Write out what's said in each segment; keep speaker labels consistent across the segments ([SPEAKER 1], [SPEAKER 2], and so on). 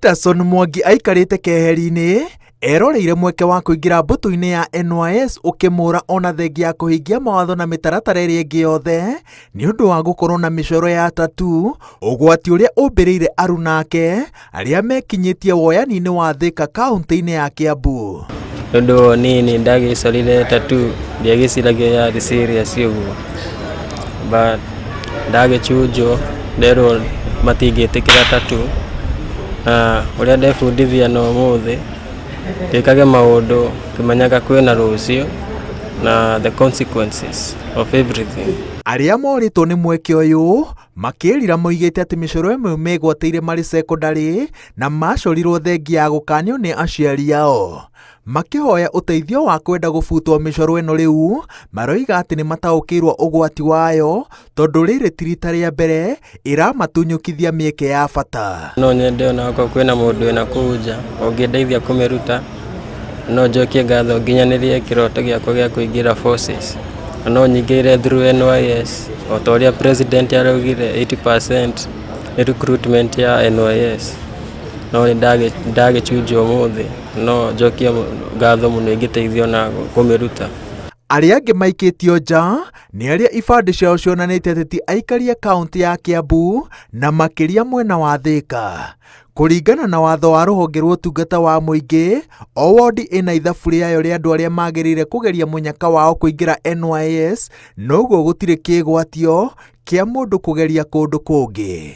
[SPEAKER 1] Peterson Mwangi aikarĩte keheri-inĩ eroreire mweke wa kũingĩra mbũtũ-inĩ ya NYS ũkĩmũra ona thengia ya kũhingia mawatho na mĩtaratara ĩrĩa ĩngĩ yothe nĩ ũndũ wa gũkorwo na mĩcoro ya tatu, ũgwati ũrĩa ũmbĩrĩire aruna ake arĩa mekinyĩtie woyani-inĩ wa Thika kaũntĩ-inĩ ya Kiambu.
[SPEAKER 2] Nĩ ũndũ wa ũnini ndagĩcorire tattoo, ndiagĩciragia yarĩ serious ũguo, but ndagĩchunjwo nderwo matingĩtĩkĩra tattoo, na ũrĩa ndebundithia na ũmũthĩ twĩkage maũndũ ngĩmenyaga kwĩna rũciũ na the consequences of everything.
[SPEAKER 1] Arĩa morĩtwo nĩ mweke ũyũ makĩĩrira moigĩte atĩ mĩcoro ĩmwe megwatĩire marĩ cekondarĩ na macorirwo thengia ya gũkanio nĩ aciari ao. Makĩhoya ũteithio wa kwenda gũbutwo mĩcoro ĩno rĩu maroiga atĩ nĩ mataũkĩirwo ũgwati wayo tondũ rĩrĩ ti rita rĩa mbere ĩramatunyũkithia mĩeke ya bata.
[SPEAKER 2] No nyende ona okorwo kwĩna mũndũ wĩna kũu nja ũngĩndeithia kũmĩruta, no njokie ngatho nginyanĩrie kĩroto gĩakwa gĩa kũingĩra forces, na no nyingĩre through NYS o ta ũrĩa president araugire 80% nĩ recruitment ya NYS, no nĩ ndagĩchunjwo ũmũthĩ, no njokie ngatho mũno ingĩteithio na kũmĩruta.
[SPEAKER 1] Arĩa angĩ maikĩtio nja nĩ arĩa ibandĩ ciao cionanĩtie atĩ ti aikari a kaũntĩ ya Kiambu na makĩria mwena wa Thika. Kũringana na watho wa rũhonge rwa ũtungata wa mũingĩ, o wondi ĩna ithabu rĩayo rĩa andũ arĩa magĩrĩire kũgeria mũnyaka wao kũingĩra NYS, noguo gũtirĩ kĩgwatio kĩa mũndũ kũgeria kũndũ kũngĩ.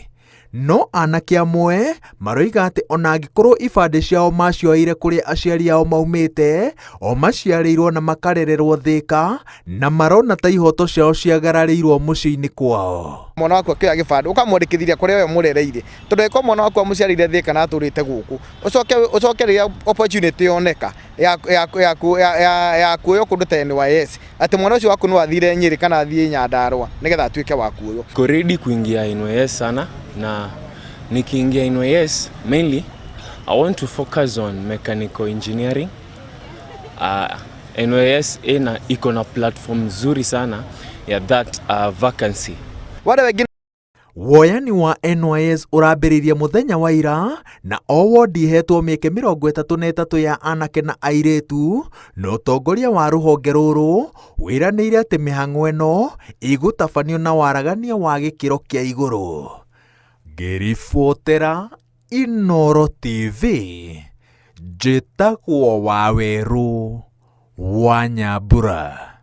[SPEAKER 1] No anake amwe maroiga atĩ ona angĩkorwo ibandĩ ciao macioeire kũrĩa aciari ao maumĩte, o maciarĩirwo na makarererwo Thika na marona ta ihoto ciao ciagararĩirwo mũciĩ-inĩ kwao.
[SPEAKER 3] Mwana waku akĩoya gĩbandĩ ũkamwandĩkithia kũrĩa we mũrereire, tondũ angĩkorwo mwana waku amũciarĩire Thika na atũrĩte gũkũ, ũcoke ũcoke rĩrĩa opportunity yoneka ya ya ya ya ya ya kuoywo kũndũ ta NYS, atĩ mwana ũcio waku no athire Nyĩrĩ kana athiĩ Nyandarũa nĩgetha atuĩke wa kuoywo.
[SPEAKER 4] Niko ready kuingia NYS sana, na nikiingia NYS, mainly I want to focus on mechanical engineering. NYS iko na platform nzuri sana ya that vacancy.
[SPEAKER 3] Wale wengine
[SPEAKER 1] Woyani wa NYS ũrambĩrĩirie mũthenya wa ira na o wondi ihetwo mĩeke 33 ya anake na airĩtu, na ũtongoria wa rũhonge rũrũ wĩranĩire atĩ mĩhang'o ĩno ĩgũtabanio na waragania wa gĩkĩro kĩa igũrũ. Ngĩribotera Inooro TV, njĩtagwo Wawerũ wa Nyambura.